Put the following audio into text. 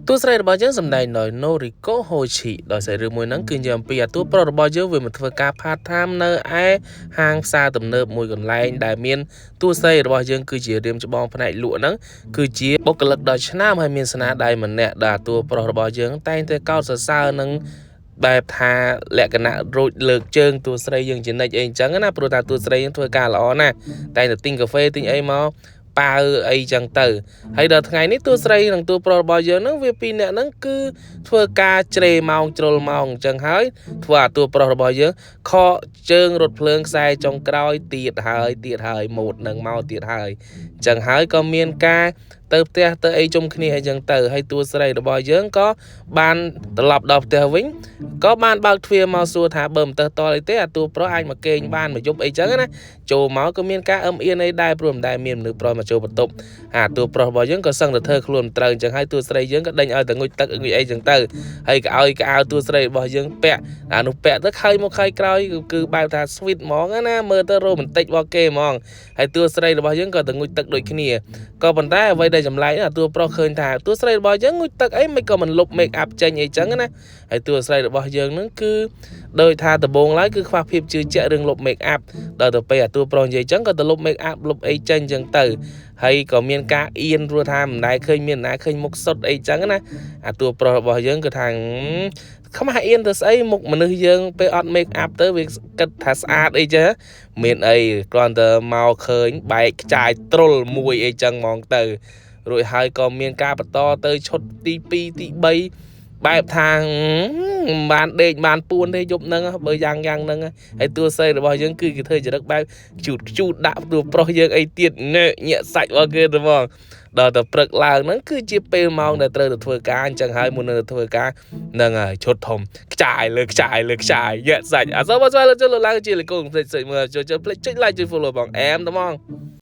តួស្រីរបស់យើងសម្ដែងដោយ Noriko Hoshi ដោយសាច់រឿងមួយហ្នឹងគឺនិយាយអំពីអាតួប្រុសរបស់យើងវាមកធ្វើការ part time នៅឯហាងផ្សារទំនើបមួយកន្លែងដែលមានតួស្រីរបស់យើងគឺជារៀមច្បងផ្នែកលក់ហ្នឹងគឺជាបុគ្គលិកដ៏ឆ្នើមហើយមានស្នាដៃម្នាក់ដែលអាតួប្រុសរបស់យើងតែងតែកោតសរសើរនឹងបែបថាលក្ខណៈរួចលើកជើងតួស្រីយើងជានិច្ចអីអញ្ចឹងណាព្រោះថាតួស្រីយើងធ្វើការល្អណាស់តែងតែទិញកាហ្វេទិញអីមកប៉ាវអីចឹងទៅហើយដល់ថ្ងៃនេះតួស្រីនិងតួប្រុសរបស់យើងហ្នឹងវាពីរនាក់ហ្នឹងគឺធ្វើការជ្រេម៉ោងជ្រុលម៉ោងអញ្ចឹងហើយធ្វើអាតួប្រុសរបស់យើងខកជើងរថភ្លើងខ្សែចុងក្រោយទៀតហើយទៀតហើយម៉ូតនឹងមកទៀតហើយអញ្ចឹងហើយក៏មានការទៅផ្ទះទៅអីជុំគ្នាអីចឹងទៅហើយតួស្រីរបស់យើងក៏បានត្រឡប់ដល់ផ្ទះវិញក៏បានបើកទ្វារមកសួរថាបើមិនទៅតអីទេអាតួប្រុសអាចមកគេងបានមួយយប់អីចឹងណាចូលមកក៏មានការអឹមអៀនអីដែរព្រោះមិនដែលមានមនុស្សប្រុសមកចូលបន្ទប់អាតួប្រុសរបស់យើងក៏សឹងតែធ្វើខ្លួនត្រូវអញ្ចឹងហើយតួស្រីយើងក៏ដេញឲ្យតែងុយទឹកងុយអីចឹងទៅហើយក៏ឲ្យកៅអៅតួស្រីរបស់យើងពាក់អានោះពាក់ទៅខើមកខើក្រោយគឺបែបថា sweet ហ្មងណាមើលទៅរ៉ូមែនទិករបស់គេហ្មងហើយតួស្រីរបស់យើងក៏ទៅងុយទឹកដូចគ្នាក៏ប៉ុន្តែអ្វីដែលចម្លែកអាតួប្រុសឃើញថាតួស្រីរបស់យើងងុយទឹកអីមិនក៏មិនលុប make up ចេញអីចឹងណាហើយតួស្រីរបស់យើងនឹងគឺដោយថាដំបូងឡើយគឺខ្វះភាពជឿជាក់រឿងលុប make up ដល់ទៅពេលអាតួប្រុសនិយាយចឹងក៏ទៅលុប make up លុបអីចេញចឹងទៅហើយក៏មានការអៀនព្រោះថាមិនដែលឃើញមានណាឃើញមុខសុតអីចឹងណាអាតួប្រុសរបស់យើងគឺថាខ្មាស់អៀនទៅស្អីមុខមនុស្សយើងពេលអត់ make up ទៅវាគិតថាស្អាតអីចឹងមានអីគ្រាន់តែមកឃើញបែកខ្ចាយត្រុលមួយអីចឹងហ្មងទៅរួចហើយក៏មានការបន្តទៅឈុតទី2ទី3បែបថាមិនបានដេកបានពួនទេយប់ហ្នឹងបើយ៉ាងយ៉ាងហ្នឹងហើយតួស្រីរបស់យើងគឺគេធ្វើចរិតបែបខ្ជូតខ្ជូតដាក់តួប្រុសយើងអីទៀតញាក់សាច់របស់គេទៅហ្មងដល់ទៅព្រឹកឡើងហ្នឹងគឺជាពេលម៉ោងដែលត្រូវទៅធ្វើការអញ្ចឹងហើយមុននឹងទៅធ្វើការហ្នឹងហើយឈុតធំខ្ចាយលើខ្ចាយលើខ្ចាយញាក់សាច់អសបើស្វែងលើចុះលើឡើងជាលេខកូនភ្លេចសេចមើលចូលចូលភ្លេចចុច like ចុច follow បងអែមត្មង។